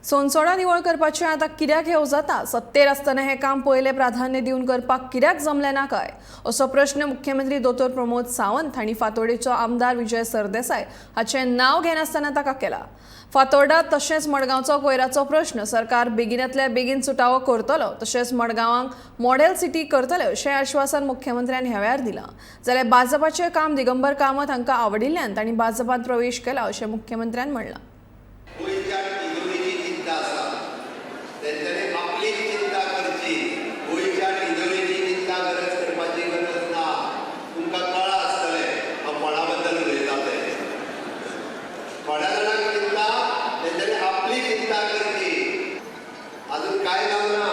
सोनसोडा निवळ करपाचें आतां कित्याक येवजता? सत्तेर आसतना हें काम पयलें प्राधान्य दिवन करपाक कित्याक जमलें ना काय, असो प्रश्न मुख्यमंत्री दोतोर प्रमोद सावंत हांणी फातोर्डेचो आमदार विजय सरदेसाय हाचें नांव घेनासतना ताका केला. फातोर्डा तशेंच मडगांवचो कोयराचो प्रश्न सरकार बेगिनातल्या बेगीन सुटावो करतलो, तशेंच मडगांवांक मॉडेल सिटी करतले अशें आश्वासन मुख्यमंत्र्यान ह्या वेळार दिलां. जाल्यार भाजपाचें काम दिगंबर कामत हांकां आवडिल्ल्यान तांणी भाजपांत प्रवेश केला अशें मुख्यमंत्र्यान म्हणलां. गोंयच्या तिजोरीची चिंता आसा तेंच्यांनी आपली चिंता करची, गोंयच्या तिजोरीची चिंता गरज करपाची गरज ना. तुमकां कळ्ळां आसतलें हांव कोणा बद्दल उलयता तें. थोड्या जाणांक चिंता, तेंच्यांनी आपली चिंता करची. अजून काय जावना,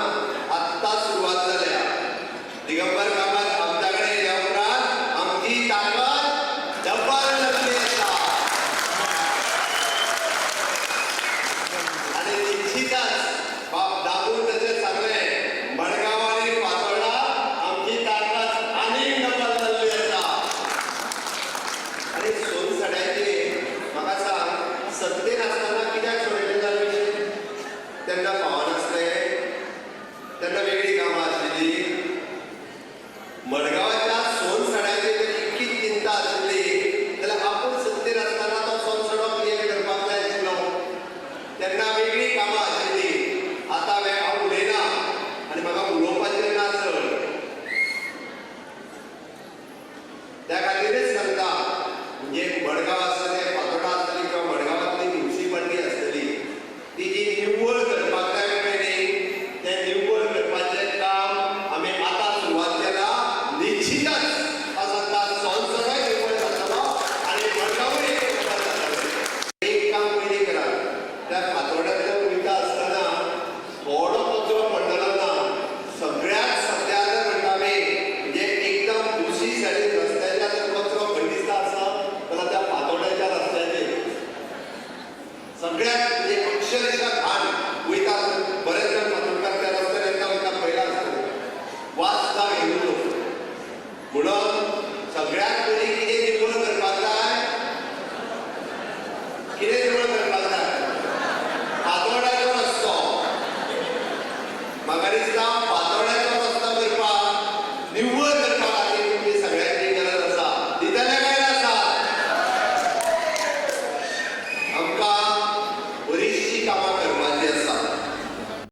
आत्तां सुरवात जाल्या. दिगंबर कामत आमच्या कडेन येयल्या उपरांत आमची ताकद डब्बल जाल्ली आसा आणि निश्चितच बाब दामून तशें सांगलें, मडगांव आनी फातोर्डा आमची ताकद आनीक डबल जाल्ली आसा. आनी सोनसड्याचे म्हाका सांग, सत्तेर आसतना कित्याक सोडयलें जाल्यार विशय तेन्ना फावनासलें, तेन्ना वेगळी कामां आशिल्ली. मडगांवाच्या सोनसड्याची जर इतकी चिंता आशिल्ली जाल्यार आपूण सत्तेर आसतना तो सोनसडो क्लियर करपाक जाय आशिल्लो. तेन्ना वेगळी कामां आशिल्ली. आतां हांव उलयना आनी म्हाका उलोवपाचें ना चड, त्या खातीरच सांगता. म्हणजे मडगांव आसतलें, फातोर्डा आसतली किंवा मडगांवांतली म्युनिसिपालिटी आसतली, ती जी निव्वळ करपाक जाय पळय न्ही, तें निव्वळ करपाचें काम आमी आतां सुरवात केला. निश्चितच हांव सांगता, सोनसडोय निव्वळ जातलो आनी मडगांवूय एक निव्वळ जातलें. एक काम पयलीं करात, त्या फातोर्ड्यांतल्यान वयता आसतना थोडो कचरो पडटलो.